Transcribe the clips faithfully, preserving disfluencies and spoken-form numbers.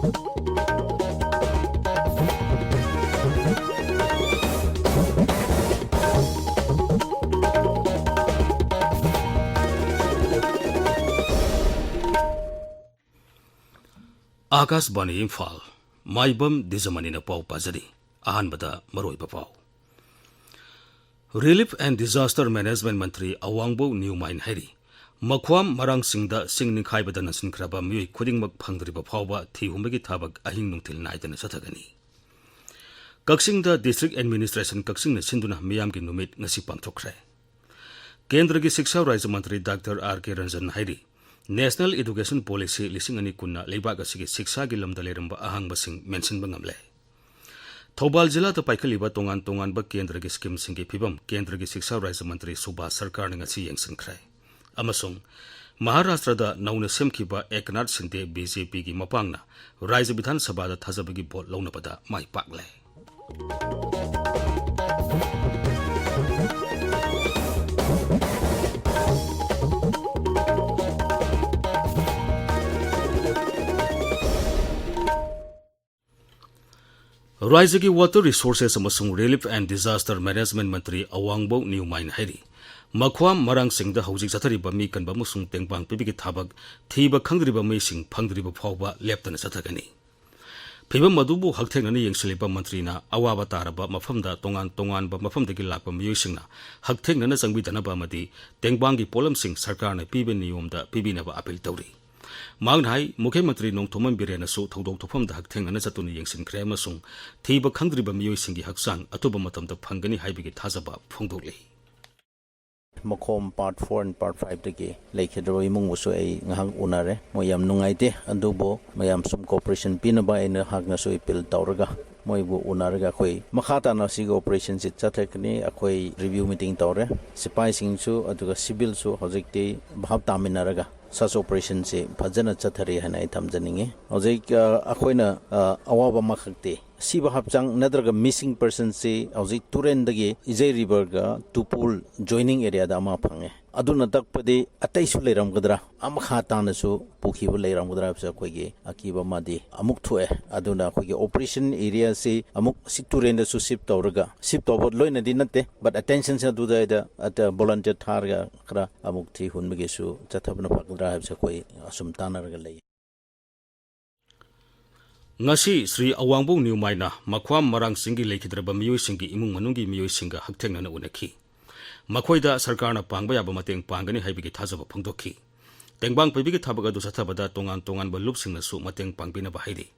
ꯑꯥꯀꯥꯁꯕꯥꯅꯤ ꯏꯝꯐꯥꯜ, ꯃꯥꯏꯕꯝ ꯗꯤꯖꯃꯅꯤꯅ ꯄꯥꯎ ꯄꯥꯖꯔꯤ꯫ ꯑꯍꯥꯟꯕꯗ ꯃꯔꯨꯑꯣꯏꯕ ꯄꯥꯎ꯫ Relief and Disaster Management ꯃꯟꯇ꯭ꯔꯤ ꯑꯋꯥꯡꯕꯧ ꯅ꯭ꯌꯨꯃꯥꯏꯟ ꯍꯥꯏꯔꯤ, ꯃꯈ꯭ꯋꯥꯝ ꯃꯔꯥꯡꯁꯤꯡꯗ ꯆꯤꯡ ꯅꯤꯡꯈꯥꯏꯕꯗ ꯅꯟꯁꯤꯟꯈ꯭ꯔꯕ ꯃꯤꯑꯣꯏ ꯈꯨꯗꯤꯡꯃꯛ ꯐꯪꯗ꯭ꯔꯤꯕ ꯐꯥꯎꯕ ꯊꯤ ꯍꯨꯝꯕꯒꯤ ꯊꯕꯛ ꯑꯍꯤꯡ ꯅꯨꯡꯊꯤꯜ ꯅꯥꯏꯗꯅ ꯆꯠꯊꯒꯅꯤ꯫ ꯀꯛꯆꯤꯡꯗ District Administration ꯀꯛꯆꯤꯡꯅ ꯁꯤꯟꯗꯨꯅ ꯃꯤꯌꯥꯝꯒꯤ ꯅꯨꯃꯤꯠ ꯉꯁꯤ ꯄꯥꯡꯊꯣꯛꯈ꯭ꯔꯦ꯫ ꯀꯦꯟꯗ꯭ꯔꯒꯤ ꯁꯤꯛꯁꯥ ꯔꯥꯖ꯭ꯌ ꯃꯟꯇ꯭ꯔꯤ ꯗꯥꯛꯇꯔ ꯑꯥꯔ ꯀꯦ ꯔꯟꯖꯟ ꯍꯥꯏꯔꯤ, National Education Policy ꯂꯤꯁꯤꯡ ꯑꯅꯤ ꯀꯨꯟꯅ ꯂꯩꯕꯥꯛ ꯑꯁꯤꯒꯤ ꯁꯤꯛꯁꯥꯒꯤ ꯂꯝꯗ ꯂꯩꯔꯝꯕ ꯑꯍꯥꯡꯕꯁꯤꯡ ꯃꯦꯟꯁꯤꯟꯕ ꯉꯝꯂꯦ꯫ ꯊꯧꯕꯥꯜ ꯖꯤꯂꯥꯗ ꯄꯥꯏꯈꯠꯂꯤꯕ ꯇꯣꯉꯥꯟ ꯇꯣꯉꯥꯟꯕ ꯀꯦꯟꯗ꯭ꯔꯒꯤ ꯁ꯭ꯀꯤꯝꯁꯤꯡꯒꯤ ꯐꯤꯕꯝ ꯀꯦꯟꯗ꯭ꯔꯒꯤ ꯁꯤꯛꯁꯥ ꯔꯥꯖ꯭ꯌ ꯃꯟꯇ꯭ꯔꯤ ꯁꯨꯕꯥꯁ ꯁꯔꯀꯥꯔꯅ ꯉꯁꯤ ꯌꯦꯡꯁꯤꯟꯈ꯭ꯔꯦ꯫ ꯑꯃꯁꯨꯡ ꯃꯍꯥꯔꯥꯁꯇ꯭ꯔꯗ ꯅꯧꯅ ꯁꯦꯝꯈꯤꯕ ꯑꯦꯛꯅꯥꯊ ꯁꯤꯟꯗꯦ ꯕꯤ ꯖꯦ ꯄꯤꯒꯤ ꯃꯄꯥꯡꯅ ꯔꯥꯖ꯭ꯌ ꯕꯤꯙꯥꯟ ꯁꯚꯥꯗ ꯊꯥꯖꯕꯒꯤ ꯚꯣꯠ ꯂꯧꯅꯕꯗ ꯃꯥꯏ ꯄꯥꯛꯂꯦ꯫ ꯔꯥꯖ꯭ꯌꯒꯤ Water Resources ꯑꯃꯁꯨꯡ Relief and Disaster Management ꯃꯟꯇ꯭ꯔꯤ ꯑꯋꯥꯡꯕꯧ ꯅ꯭ꯌꯨꯃꯥꯏꯟ ꯍꯥꯏꯔꯤ, ꯃꯈ꯭ꯋꯥꯝ ꯃꯔꯥꯡꯁꯤꯡꯗ ꯍꯧꯖꯤꯛ ꯆꯠꯊꯔꯤꯕ ꯃꯤ ꯀꯟꯕ ꯑꯃꯁꯨꯡ ꯇꯦꯡꯕꯥꯡ ꯄꯤꯕꯒꯤ ꯊꯕꯛ ꯊꯤꯕ ꯈꯪꯗ꯭ꯔꯤꯕ ꯃꯤꯁꯤꯡ ꯐꯪꯗ꯭ꯔꯤꯕ ꯐꯥꯎꯕ ꯂꯦꯞꯇꯅ ꯆꯠꯊꯒꯅꯤ꯫ ꯐꯤꯚꯝ ꯑꯗꯨꯕꯨ ꯍꯛꯊꯦꯡꯅꯅ ꯌꯦꯡꯁꯤꯜꯂꯤꯕ ꯃꯟꯇ꯭ꯔꯤꯅ ꯑꯋꯥꯕ ꯇꯥꯔꯕ ꯃꯐꯝꯗ ꯇꯣꯉꯥꯟ ꯇꯣꯉꯥꯟꯕ ꯃꯐꯝꯗꯒꯤ ꯂꯥꯛꯄ ꯃꯤꯑꯣꯏꯁꯤꯡꯅ ꯍꯛꯊꯦꯡꯅꯅ ꯆꯪꯕꯤꯗꯅꯕ ꯑꯃꯗꯤ ꯇꯦꯡꯕꯥꯡꯒꯤ ꯄꯣꯠꯂꯝꯁꯤꯡ ꯁꯔꯀꯥꯔꯅ ꯄꯤꯕ ꯅꯤꯌꯣꯝꯗ ꯄꯤꯕꯤꯅꯕ ꯑꯄꯤꯜ ꯇꯧꯔꯤ꯫ ꯃꯍꯥꯛꯅ ꯍꯥꯏ, ꯃꯨꯈ꯭ꯌ ꯃꯟꯇ꯭ꯔꯤ ꯅꯣꯡꯊꯣꯝꯕꯝ ꯕꯤꯔꯦꯟꯅꯁꯨ ꯊꯧꯗꯣꯛ ꯊꯣꯛꯐꯝꯗ ꯍꯛꯊꯦꯡꯅꯅ ꯆꯠꯇꯨꯅ ꯌꯦꯡꯁꯤꯟꯈ꯭ꯔꯦ ꯑꯃꯁꯨꯡ ꯊꯤꯕ ꯈꯪꯗ꯭ꯔꯤꯕ ꯃꯤꯑꯣꯏꯁꯤꯡꯒꯤ ꯍꯛꯆꯥꯡ ꯑꯊꯨꯕ ꯃꯇꯝꯗ ꯐꯪꯒꯅꯤ ꯍꯥꯏꯕꯒꯤ ꯊꯥꯖꯕ ꯐꯣꯡꯗꯣꯛꯂꯤ꯫ ꯃꯈꯣꯝ part four and part five ꯇꯒꯤ ꯂꯩꯈꯤꯗ꯭ꯔꯕ ꯏꯃꯨꯡꯕꯨꯁꯨ ꯑꯩ ꯉꯥꯏꯍꯥꯛ ꯎꯅꯔꯦ꯫ ꯃꯣꯏ ꯌꯥꯝ ꯅꯨꯡꯉꯥꯏꯇꯦ, ꯑꯗꯨꯕꯨ ꯃꯌꯥꯝ ꯁꯨꯝ cooperation ꯄꯤꯅꯕ ꯑꯩꯅ ꯍꯥꯛꯅꯁꯨ appeal ꯇꯧꯔꯒ ꯃꯣꯏꯕꯨ ꯎꯅꯔꯒ ꯑꯩꯈꯣꯏ ꯃꯈꯥ ꯇꯥꯅ ꯁꯤꯒꯤ operationꯁꯤ ꯆꯠꯊꯔꯛꯀꯅꯤ꯫ ꯑꯩꯈꯣꯏ review meeting ꯇꯧꯔꯦ꯫ ꯁꯤꯐꯥꯏꯁꯤꯡꯁꯨ ꯑꯗꯨꯒ civilꯁꯨ ꯍꯧꯖꯤꯛꯇꯤ ꯚꯥꯞ ꯇꯥꯃꯤꯟꯅꯔꯒ search operationꯁꯤ ꯐꯖꯅ ꯆꯠꯊꯔꯤ ꯍꯥꯏꯅ ꯑꯩ ꯊꯝꯖꯅꯤꯡꯉꯤ꯫ ꯍꯧꯖꯤꯛ, ꯑ, ꯑꯩꯈꯣꯏꯅ, ꯑ, ꯑꯋꯥꯕ ꯑꯃꯈꯛꯇꯤ ꯁꯤꯕ ꯍꯛꯆꯥꯡ ꯅꯠꯇ꯭ꯔꯒ missing personꯁꯤ ꯍꯧꯖꯤꯛ ꯇꯨꯔꯦꯟꯗꯒꯤ ꯏꯖꯩ riverꯒ ꯇꯨꯄꯨꯜ joining areaꯗ ꯑꯃ ꯐꯪꯉꯦ꯫ ꯑꯗꯨꯅ ꯇꯥꯛꯄꯗꯤ ꯑꯇꯩꯁꯨ ꯂꯩꯔꯝꯒꯗ꯭ꯔꯥ, ꯑꯃꯈꯥ ꯇꯥꯅꯁꯨ ꯄꯨꯈꯤꯕ ꯂꯩꯔꯝꯒꯗ꯭ꯔꯥ ꯍꯥꯏꯕꯁꯦ ꯑꯩꯈꯣꯏꯒꯤ ꯑꯀꯤꯕ ꯑꯃꯗꯤ ꯑꯃꯨꯛ ꯊꯣꯛꯑꯦ꯫ ꯑꯗꯨꯅ ꯑꯩꯈꯣꯏꯒꯤ operation areaꯁꯤ ꯑꯃꯨꯛ ꯁꯤ ꯇꯨꯔꯦꯟꯗꯁꯨ shift ꯇꯧꯔꯒ, shift ꯇꯧꯕ ꯂꯣꯏꯅꯗꯤ ꯅꯠꯇꯦ, but attentionꯁꯦ ꯑꯗꯨꯗ volunteer ꯊꯥꯔꯒ ꯈꯔ ꯑꯃꯨꯛ ꯊꯤ ꯍꯨꯟꯕꯒꯤꯁꯨ ꯆꯠꯊꯕꯅ ꯐꯒꯗ꯭ꯔꯥ ꯍꯥꯏꯕꯁꯦ ꯑꯩꯈꯣꯏ ꯑꯁꯨꯝ ꯇꯥꯟꯅꯔꯒ ꯂꯩ꯫ ꯉꯁꯤ ꯁ꯭ꯔꯤ ꯑꯋꯥꯡꯕꯧ ꯅ꯭ꯌꯨꯃꯥꯏꯅ ꯃꯈ꯭ꯋꯥꯝ ꯃꯔꯥꯡꯁꯤꯡꯒꯤ ꯂꯩꯈꯤꯗ꯭ꯔꯕ ꯃꯤꯑꯣꯏꯁꯤꯡꯒꯤ ꯏꯃꯨꯡ ꯃꯅꯨꯡꯒꯤ ꯃꯤꯑꯣꯏꯁꯤꯡꯒ ꯍꯛꯊꯦꯡꯅꯅ ꯎꯅꯈꯤ꯫ ꯃꯈꯣꯏꯗ ꯁꯔꯀꯥꯔꯅ ꯄꯥꯡꯕ ꯌꯥꯕ ꯃꯇꯦꯡ ꯄꯥꯡꯒꯅꯤ ꯍꯥꯏꯕꯒꯤ ꯊꯥꯖꯕ ꯐꯣꯡꯗꯣꯛꯈꯤ꯫ ꯇꯦꯡꯕꯥꯡ ꯄꯩꯕꯒꯤ ꯊꯕꯛ ꯑꯗꯨ ꯆꯠꯊꯕꯗ ꯇꯣꯉꯥꯟ ꯇꯣꯉꯥꯟꯕ ꯂꯨꯞꯁꯤꯡꯅꯁꯨ ꯃꯇꯦꯡ ꯄꯥꯡꯕꯤꯅꯕ ꯍꯥꯏꯔꯤ꯫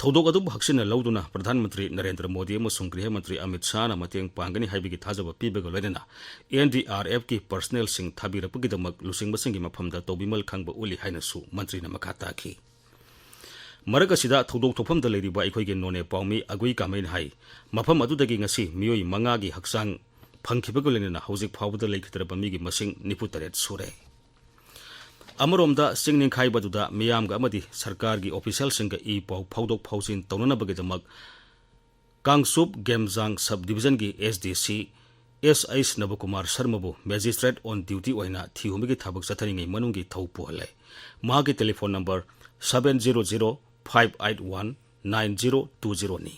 ꯊꯧꯗꯣꯛ ꯑꯗꯨꯕꯨ ꯍꯛꯆꯤꯟꯅ ꯂꯧꯗꯨꯅ ꯄ꯭ꯔꯙꯥꯟ ꯃꯟꯇ꯭ꯔꯤ ꯅꯔꯦꯟꯗ꯭ꯔ ꯃꯣꯗꯤ ꯑꯃꯁꯨꯡ ꯒ꯭ꯔꯤꯍ ꯃꯟꯇ꯭ꯔꯤ ꯑꯃꯤꯠ ꯁꯥꯍꯅ ꯃꯇꯦꯡ ꯄꯥꯡꯒꯅꯤ ꯍꯥꯏꯕꯒꯤ ꯊꯥꯖꯕ ꯄꯤꯕꯒ ꯂꯣꯏꯅꯅ NDRFꯀꯤ personnelꯁꯤꯡ ꯊꯥꯕꯤꯔꯛꯄꯒꯤꯗꯃꯛ ꯂꯨꯆꯤꯡꯕꯁꯤꯡꯒꯤ ꯃꯐꯝꯗ ꯇꯧꯕꯤꯃꯜ ꯈꯪꯕ ꯎꯠꯂꯤ ꯍꯥꯏꯅꯁꯨ ꯃꯟꯇ꯭ꯔꯤꯅ ꯃꯈꯥ ꯇꯥꯈꯤ꯫ ꯃꯔꯛ ꯑꯁꯤꯗ ꯊꯧꯗꯣꯛ ꯊꯣꯛꯐꯝꯗ ꯂꯩꯔꯤꯕ ꯑꯩꯈꯣꯏꯒꯤ ꯅꯣꯅꯦ ꯄꯥꯎꯃꯤ ꯑꯒꯨꯏ ꯀꯥꯃꯩꯅ ꯍꯥꯏ, ꯃꯐꯝ ꯑꯗꯨꯗꯒꯤ ꯉꯁꯤ ꯃꯤꯑꯣꯏ ꯃꯉꯥꯒꯤ ꯍꯛꯆꯥꯡ ꯐꯪꯈꯤꯕꯒ ꯂꯣꯏꯅꯅ ꯍꯧꯖꯤꯛ ꯐꯥꯎꯕꯗ ꯂꯩꯈꯤꯗ꯭ꯔꯕ ꯃꯤꯒꯤ ꯃꯁꯤꯡ ꯅꯤꯐꯨ ꯇꯔꯦꯠ ꯁꯨꯔꯦ꯫ ꯑꯃꯔꯣꯝꯗ, ꯆꯤꯡ ꯅꯤꯡꯈꯥꯏꯕꯗꯨꯗ ꯃꯤꯌꯥꯝꯒ ꯑꯃꯗꯤ ꯁꯔꯀꯥꯔꯒꯤ officialꯁꯤꯡꯒ ꯏ ꯄꯥꯎ ꯐꯥꯎꯗꯣꯛ ꯐꯥꯎꯖꯤꯟ ꯇꯧꯅꯅꯕꯒꯤꯗꯃꯛ Kangchup ꯒꯦꯝꯖꯥꯡ sub divisionꯒꯤ SDC SH ꯅꯕꯀꯨꯃꯥꯔ ꯁꯔꯃꯕꯨ magistrate on duty ꯑꯣꯏꯅ ꯊꯤꯍꯨꯝꯕꯒꯤ ꯊꯕꯛ ꯆꯠꯊꯔꯤꯉꯩ ꯃꯅꯨꯡꯒꯤ ꯊꯧ ꯄꯨꯍꯜꯂꯦ꯫ ꯃꯍꯥꯛꯀꯤ telephone number seven zero zero five eight one nine zero two zeroꯅꯤ꯫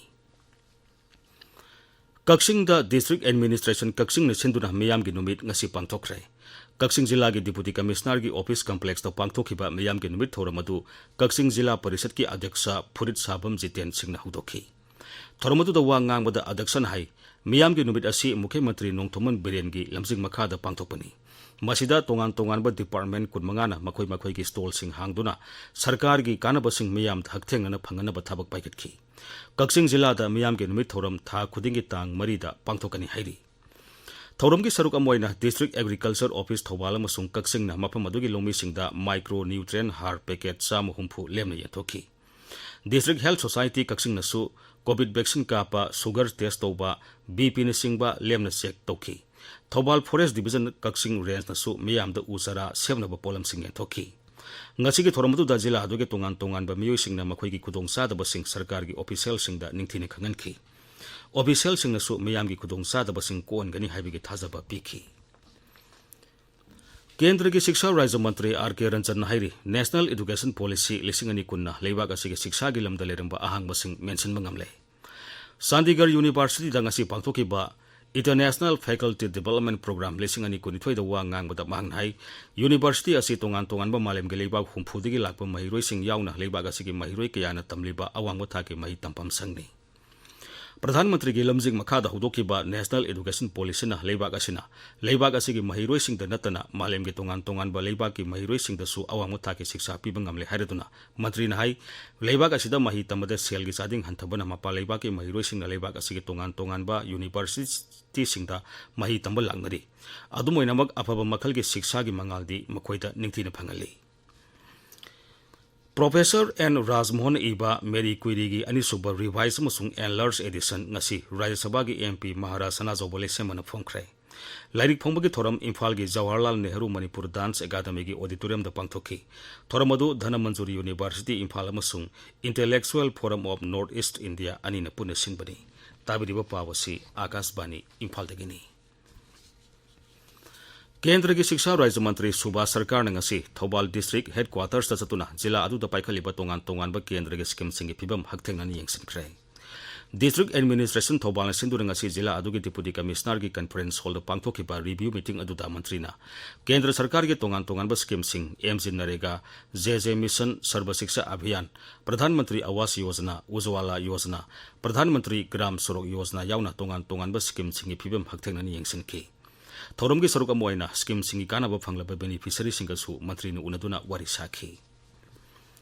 ꯀꯛꯆꯤꯡꯗ District Administration ꯀꯛꯆꯤꯡꯅ ꯁꯤꯟꯗꯨꯅ ꯃꯤꯌꯥꯝꯒꯤ ꯅꯨꯃꯤꯠ ꯉꯁꯤ ꯄꯥꯡꯊꯣꯛꯈ꯭ꯔꯦ꯫ ꯀꯛꯆꯤꯡ ꯖꯤꯂꯥꯒꯤ Deputy Commissionerꯒꯤ office complexꯇ ꯄꯥꯡꯊꯣꯛꯈꯤꯕ ꯃꯤꯌꯥꯝꯒꯤ ꯅꯨꯃꯤꯠ ꯊꯧꯔꯝ ꯑꯗꯨ ꯀꯛꯆꯤꯡ ꯖꯤꯂꯥ ꯄꯔꯤꯁꯠꯀꯤ ꯑꯗ꯭ꯌꯛꯁ ꯐꯨꯔꯤꯠ ꯁꯥꯕꯝ ꯖꯤꯇꯦꯟ ꯁꯤꯡꯅ ꯍꯧꯗꯣꯛꯈꯤ꯫ ꯊꯧꯔꯝ ꯑꯗꯨꯗ ꯋꯥ ꯉꯥꯡꯕꯗ ꯑꯗ꯭ꯌꯛꯁꯅ ꯍꯥꯏ, ꯃꯤꯌꯥꯝꯒꯤ ꯅꯨꯃꯤꯠ ꯑꯁꯤ ꯃꯨꯈ꯭ꯌ ꯃꯟꯇ꯭ꯔꯤ ꯅꯣꯡꯊꯣꯝꯕꯝ ꯕꯤꯔꯦꯟꯒꯤ ꯂꯝꯖꯤꯡ ꯃꯈꯥꯗ ꯄꯥꯡꯊꯣꯛꯄꯅꯤ꯫ ꯃꯁꯤꯗ ꯇꯣꯉꯥꯟ ꯇꯣꯉꯥꯟꯕ department ꯀꯨꯟꯃꯉꯥꯅ ꯃꯈꯣꯏ ꯃꯈꯣꯏꯒꯤ stallꯁꯤꯡ ꯍꯥꯡꯗꯨꯅ ꯁꯔꯀꯥꯔꯒꯤ ꯀꯥꯟꯅꯕꯁꯤꯡ ꯃꯤꯌꯥꯝꯗ ꯍꯛꯊꯦꯡꯅꯅ ꯐꯪꯍꯟꯅꯕ ꯊꯕꯛ ꯄꯥꯏꯈꯠꯈꯤ꯫ ꯀꯛꯆꯤꯡ ꯖꯤꯂꯥꯗ ꯃꯤꯌꯥꯝꯒꯤ ꯅꯨꯃꯤꯠ ꯊꯧꯔꯝ ꯊꯥ ꯈꯨꯗꯤꯡꯒꯤ ꯇꯥꯡ ꯃꯔꯤꯗ ꯄꯥꯡꯊꯣꯛꯀꯅꯤ ꯍꯥꯏꯔꯤ꯫ ꯊꯧꯔꯝꯒꯤ ꯁꯔꯨꯛ ꯑꯃ ꯑꯣꯏꯅ District Agriculture Office ꯊꯧꯕꯥꯜ ꯑꯃꯁꯨꯡ ꯀꯛꯆꯤꯡꯅ ꯃꯐꯝ ꯑꯗꯨꯒꯤ ꯂꯧꯃꯤꯁꯤꯡꯗ micronutrient ꯍꯥꯔ packet ꯆꯥꯝꯃ ꯍꯨꯝꯐꯨ ꯂꯦꯝꯅ ꯌꯦꯟꯊꯣꯛꯈꯤ꯫ District Health Society ꯀꯛꯆꯤꯡꯅꯁꯨ COVID vaccine ꯀꯥꯞꯄ, sugar test ꯇꯧꯕ, BP ꯅꯆꯤꯡꯕ ꯂꯦꯝꯅ check ꯇꯧꯈꯤ꯫ ꯊꯧꯕꯥꯜ Forest Division ꯀꯛꯆꯤꯡ Rangeꯅꯁꯨ ꯃꯤꯌꯥꯝꯗ ꯎ ꯆꯥꯔꯥ ꯁꯦꯝꯅꯕ ꯄꯣꯠꯂꯝꯁꯤꯡ ꯌꯦꯟꯊꯣꯛꯈꯤ꯫ ꯉꯁꯤꯒꯤ ꯊꯧꯔꯝ ꯑꯗꯨꯗ ꯖꯤꯂꯥ ꯑꯗꯨꯒꯤ ꯇꯣꯉꯥꯟ ꯇꯣꯉꯥꯟꯕ ꯃꯤꯑꯣꯏꯁꯤꯡꯅ ꯃꯈꯣꯏꯒꯤ ꯈꯨꯗꯣꯡꯆꯥꯗꯕꯁꯤꯡ ꯁꯔꯀꯥꯔꯒꯤ ꯑꯣꯐꯤꯁꯤꯌꯦꯜꯁꯤꯡꯗ ꯅꯤꯡꯊꯤꯅ ꯈꯪꯍꯟꯈꯤ꯫ ꯑꯣꯐꯤꯁꯤꯌꯦꯜꯁꯤꯡꯅꯁꯨ ꯃꯤꯌꯥꯝꯒꯤ ꯈꯨꯗꯣꯡꯆꯥꯗꯕꯁꯤꯡ ꯀꯣꯛꯍꯟꯒꯅꯤ ꯍꯥꯏꯕꯒꯤ ꯊꯥꯖꯕ ꯄꯤꯈꯤ꯫ ꯀꯦꯟꯗ꯭ꯔꯒꯤ ꯁꯤꯛꯁꯥ ꯔꯥꯖ꯭ꯌ ꯃꯟꯇ꯭ꯔꯤ ꯑꯥꯔ ꯀꯦ ꯔꯟꯖꯟꯅ ꯍꯥꯏꯔꯤ, National Education Policy ꯂꯤꯁꯤꯡ ꯑꯅꯤ ꯀꯨꯟꯅ ꯂꯩꯕꯥꯛ ꯑꯁꯤꯒꯤ ꯁꯤꯛꯁꯥꯒꯤ ꯂꯝꯗ ꯂꯩꯔꯝꯕ ꯑꯍꯥꯡꯕꯁꯤꯡ ꯃꯦꯟꯁꯤꯟꯕ ꯉꯝꯂꯦ꯫ ꯆꯥꯟꯗꯤꯒꯔ ꯌꯨꯅꯤꯚꯔꯁꯤꯇꯤꯗ ꯉꯁꯤ ꯄꯥꯡꯊꯣꯛꯈꯤꯕ International Faculty Development Program ꯂꯤꯁꯤꯡ ꯑꯅꯤ ꯀꯨꯟꯅꯤꯊꯣꯏꯗ ꯋꯥ ꯉꯥꯡꯕꯗ ꯃꯍꯥꯛꯅ ꯍꯥꯏ, ꯌꯨꯅꯤꯚꯔꯁꯤꯇꯤ ꯑꯁꯤ ꯇꯣꯉꯥꯟ ꯇꯣꯉꯥꯟꯕ ꯃꯥꯂꯦꯝꯒꯤ ꯂꯩꯕꯥꯛ ꯍꯨꯝꯐꯨꯗꯒꯤ ꯂꯥꯛꯄ ꯃꯍꯩꯔꯣꯏꯁꯤꯡ ꯌꯥꯎꯅ ꯂꯩꯕꯥꯛ ꯑꯁꯤꯒꯤ ꯃꯍꯩꯔꯣꯏ ꯀꯌꯥꯅ ꯇꯝꯂꯤꯕ ꯑꯋꯥꯡꯕ ꯊꯥꯛꯀꯤ ꯃꯍꯩ ꯇꯝꯐꯝꯁꯪꯅꯤ꯫ ꯄ꯭ꯔꯙꯥꯟ ꯃꯟꯇ꯭ꯔꯤꯒꯤ ꯂꯝꯖꯤꯡ ꯃꯈꯥꯗ ꯍꯧꯗꯣꯛꯈꯤꯕ National Education Policyꯅ ꯂꯩꯕꯥꯛ ꯑꯁꯤꯅ ꯂꯩꯕꯥꯛ ꯑꯁꯤꯒꯤ ꯃꯍꯩꯔꯣꯏꯁꯤꯡꯗ ꯅꯠꯇꯅ ꯃꯥꯂꯦꯝꯒꯤ ꯇꯣꯉꯥꯟ ꯇꯣꯉꯥꯟꯕ ꯂꯩꯕꯥꯛꯀꯤ ꯃꯍꯩꯔꯣꯏꯁꯤꯡꯗꯁꯨ ꯑꯋꯥꯡꯕ ꯊꯥꯛꯀꯤ ꯁꯤꯛꯁꯥ ꯄꯤꯕ ꯉꯝꯂꯦ ꯍꯥꯏꯔꯗꯨꯅ, ꯃꯟꯇ꯭ꯔꯤꯅ ꯍꯥꯏ, ꯂꯩꯕꯥꯛ ꯑꯁꯤꯗ ꯃꯍꯩ ꯇꯝꯕꯗ ꯁꯦꯜꯒꯤ ꯆꯥꯗꯤꯡ ꯍꯟꯊꯕꯅ ꯃꯄꯥꯟ ꯂꯩꯕꯥꯛꯀꯤ ꯃꯍꯩꯔꯣꯏꯁꯤꯡꯅ ꯂꯩꯕꯥꯛ ꯑꯁꯤꯒꯤ ꯇꯣꯉꯥꯟ ꯇꯣꯉꯥꯟꯕ ꯌꯨꯅꯤꯚꯔꯁꯤꯇꯤꯁꯤꯡꯗ ꯃꯍꯩ ꯇꯝꯕ ꯂꯥꯛꯅꯔꯤ꯫ ꯑꯗꯨꯝ ꯑꯣꯏꯅꯃꯛ, ꯑꯐꯕ ꯃꯈꯜꯒꯤ ꯁꯤꯛꯁꯥꯒꯤ ꯃꯉꯥꯜꯗꯤ ꯃꯈꯣꯏꯗ ꯅꯤꯡꯊꯤꯅ ꯐꯪꯍꯜꯂꯤ꯫ ꯄ꯭ꯔꯣꯐꯦꯁꯔ ꯑꯦꯟ ꯔꯥꯖꯃꯣꯍꯟꯅ ꯏꯕ ꯃꯦꯔꯤ ꯀ꯭ꯌꯨꯔꯤꯒꯤ ꯑꯅꯤꯁꯨꯕ Revised ꯑꯃꯁꯨꯡ Enlarged Edition ꯉꯁꯤ ꯔꯥꯖ꯭ꯌ ꯁꯚꯥꯒꯤ ꯑꯦꯝ ꯄꯤ ꯃꯍꯥꯔꯥꯖ ꯁꯅꯥꯖꯥꯎꯕ ꯂꯩꯁꯦꯝꯕꯅ ꯐꯣꯡꯈ꯭ꯔꯦ꯫ ꯂꯥꯏꯔꯤꯛ ꯐꯣꯡꯕꯒꯤ ꯊꯧꯔꯝ ꯏꯝꯐꯥꯜꯒꯤ ꯖꯋꯥꯍꯔꯂꯥꯜ ꯅꯦꯍꯔꯨ ꯃꯅꯤꯄꯨꯔ ꯗꯥꯟꯁ ꯑꯦꯀꯥꯗꯃꯤꯒꯤ ꯑꯣꯗꯤꯇꯣꯔꯤꯌꯝꯗ ꯄꯥꯡꯊꯣꯛꯈꯤ꯫ ꯊꯧꯔꯝ ꯑꯗꯨ ꯙꯅꯃꯟꯖꯨꯔꯤ ꯌꯨꯅꯤꯚꯔꯁꯤꯇꯤ ꯏꯝꯐꯥꯜ ꯑꯃꯁꯨꯡ Intellectual Forum of North East India ꯑꯅꯤꯅ ꯄꯨꯟꯅ ꯁꯤꯟꯕꯅꯤ꯫ ꯇꯥꯕꯤꯔꯤꯕ ꯄꯥꯎ ꯑꯁꯤ ꯑꯥꯀꯥꯁꯕꯥꯅꯤ ꯏꯝꯐꯥꯜꯗꯒꯤꯅꯤ꯫ ꯀꯦꯟꯗ꯭ꯔꯒꯤ ꯁꯤꯛꯁꯥ ꯔꯥꯖ꯭ꯌ ꯃꯟꯇ꯭ꯔꯤ ꯁꯨꯚꯥꯁ ꯁꯔꯀꯥꯔꯅ ꯉꯁꯤ ꯊꯧꯕꯥꯜ ꯗꯤꯁꯇ꯭ꯔꯤꯛ ꯍꯦꯗꯀ꯭ꯋꯥꯇꯔꯁꯇ ꯆꯠꯇꯨꯅ ꯖꯤꯂꯥ ꯑꯗꯨꯗ ꯄꯥꯏꯈꯠꯂꯤꯕ ꯇꯣꯉꯥꯟ ꯇꯣꯉꯥꯟꯕ ꯀꯦꯟꯗ꯭ꯔꯒꯤ ꯁ꯭ꯀꯤꯝꯁꯤꯡꯒꯤ ꯐꯤꯕꯝ ꯍꯛꯊꯦꯡꯅꯅ ꯌꯦꯡꯁꯤꯟꯈ꯭ꯔꯦ꯫ ꯗꯤꯁꯇ꯭ꯔꯤꯛ ꯑꯦꯗꯃꯤꯅꯤꯁꯇ꯭ꯔꯦꯁꯟ ꯊꯧꯕꯥꯜꯅ ꯁꯤꯟꯗꯨꯅ ꯉꯁꯤ ꯖꯤꯂꯥ ꯑꯗꯨꯒꯤ ꯗꯤꯄꯨꯇꯤ ꯀꯃꯤꯁꯅꯔꯒꯤ ꯀꯟꯐꯔꯦꯟꯁ ꯍꯣꯜꯗ ꯄꯥꯡꯊꯣꯛꯈꯤꯕ ꯔꯤꯚ꯭ꯌꯨ ꯃꯤꯇꯤꯡ ꯑꯗꯨꯗ ꯃꯟꯇ꯭ꯔꯤꯅ ꯀꯦꯟꯗ꯭ꯔ ꯁꯔꯀꯥꯔꯒꯤ ꯇꯣꯉꯥꯟ ꯇꯣꯉꯥꯟꯕ ꯁ꯭ꯀꯤꯝꯁꯤꯡ, M G NREGA, J J mission, Sarva Shiksha Abhiyan, Pradhan Mantri Awas Yojana, ꯎꯖꯋꯥꯂꯥ ꯌꯣꯖꯅꯥ, ꯄ꯭ꯔꯙꯥꯟ ꯃꯟꯇ꯭ꯔꯤ ꯒ꯭ꯔꯥꯝ ꯁꯣꯔꯣꯛ ꯌꯣꯖꯅꯥ ꯌꯥꯎꯅ ꯇꯣꯉꯥꯟ ꯇꯣꯉꯥꯟꯕ ꯁ꯭ꯀꯤꯝꯁꯤꯡꯒꯤ ꯐꯤꯕꯝ ꯍꯛꯊꯦꯡꯅꯅ ꯌꯦꯡꯁꯤꯟꯈꯤ꯫ ꯊꯧꯔꯝꯒꯤ ꯁꯔꯨꯛ ꯑꯃ ꯑꯣꯏꯅ ꯁ꯭ꯀꯤꯝꯁꯤꯡꯒꯤ ꯀꯥꯟꯅꯕ ꯐꯪꯂꯕ ꯕꯦꯅꯤꯐꯤꯁꯔꯤꯁꯤꯡꯒꯁꯨ ꯃꯟꯇ꯭ꯔꯤꯅ ꯎꯅꯗꯨꯅ ꯋꯥꯔꯤ ꯁꯥꯈꯤ꯫